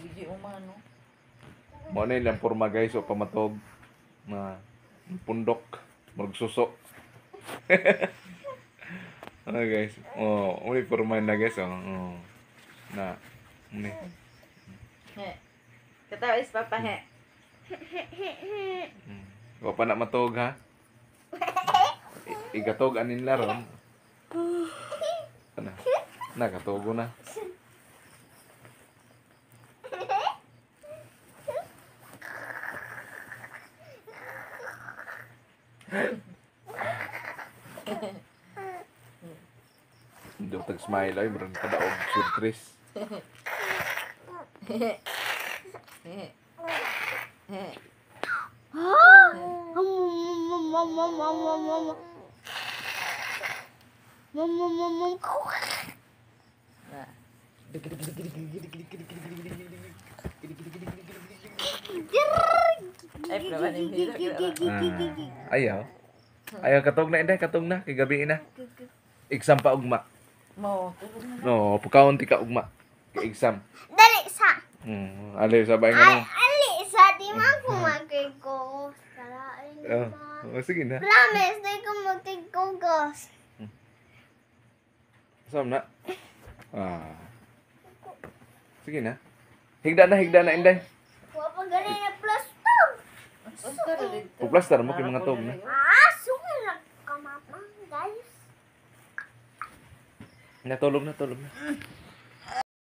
Gigi umano. Mo na ilang porma guys, o pamatog na pundok, murag suso. Ano guys? Oh, uli porma na guys oh. Oh. Na. Uni. He. Katawa is papa he. Wa pa na matog ha. Igatog anin laron. Ana. Nakatogo na. Hindi ako tag-smile ay, meron kadaog surprise. He. He. He. Na. Ay, problema ni Mira. Ah, ayaw. Ayaw, katog na, inday, katog na. Kay gabi na. Exam pa ugma. Mo, tulog na. No, pukaon ti ka ugma. Kay exam. Dali sa. Ali sabay nga Ay, no. ali sa di man ko magkikos. Kalain Oh, naman. oh, sige na. Promise, di ko magkikos. Saan na? Ah. Sige na. Higda na, inday. Wa pa gani na plaster. Plaster dito. Pugplastar mo kay mga tog na. Ah, sugal na kamama, guys. Natulog na, tulog na.